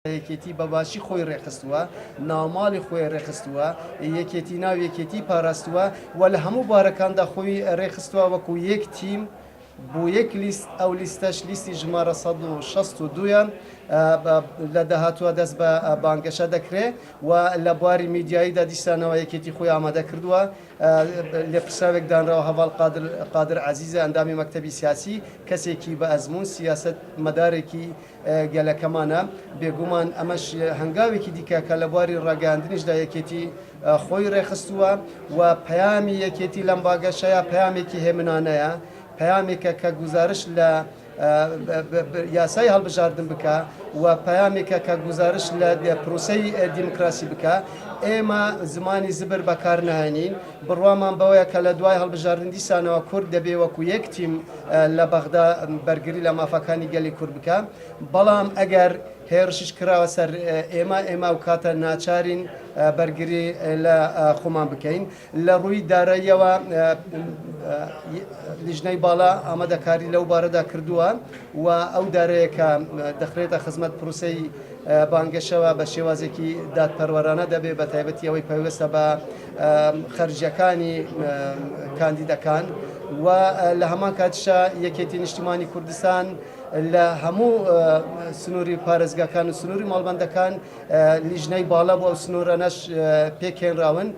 یەکێتی بە باشی خۆی ڕێکخستووە، ناوماڵی خۆی ڕێکخستووە، یەکێتی ناو یەکێتی پاراستووە و لە هەموو بوارەکاندا خۆی ڕێکخستووە وەکو یەک تیم بۆ یەک لیست، ئەو لیستەش لیستی ژمارە 162 ە، لە داهاتووە دەست بە بانگەشە دەکرێ و لە بواری میدیاییدا دیسانەوە یەکێتی خۆی ئامادە کردووە، لێپرسراوێک دانراوە هەڤاڵ قادر عەزیزە ئەندامی مەکتەبی سیاسی، کەسێکی بە ئەزموون، سیاسەتمەدارێکی گەلەکەمانە، بێگومان ئەمەش هەنگاوێکی دیکە کە لە بواری ڕاگەیاندنیشدا یەکێتی خۆی ڕێکخستووە و پەیامی یەکێتی لەم باگەشەیە پەیامێکی هێمنانەیە، پەیامێکە کە گوزارش لە یاسای هەڵبژاردن بکا و پەیامێکە کە گوزارش لە پرۆسەی دیموکراسی بکا. ئێمە زمانی زبر بەکار ناهێنین، بڕوامان بەوەیە کە لە دوای هەڵبژاردن دیسانەوە کورد دەبێ وەکو یەک تیم لە بەغدا بەرگری لە مافەکانی گەلی کورد بکا، بەڵام ئەگەر هێڕشیش کراوە سەر ئێمە، ئێمە ئەو کاتە ناچارین بەرگری لە خۆمان بکەین. لە ڕووی داراییەوە لیژنەی باڵا ئامادەکاری لەو بارەدا کردووە و ئەو دارەیە کە دەخرێتە خزمەت پرۆسەی بانگەشەوە بە شێوازێکی دادپەروەرانە دەبێت بە تایبەتی ئەوەی پەیوەستە بە خەرجیەکانی کاندیدەکان و لە هەمان کاتیشا یەکێتی نیشتیمانی کوردستان لە هەموو سنووری پارێزگاکان و سنووری ماڵبەندەکان لیژنەی باڵا بۆ ئەو سنوورانەش پێکهێنراون.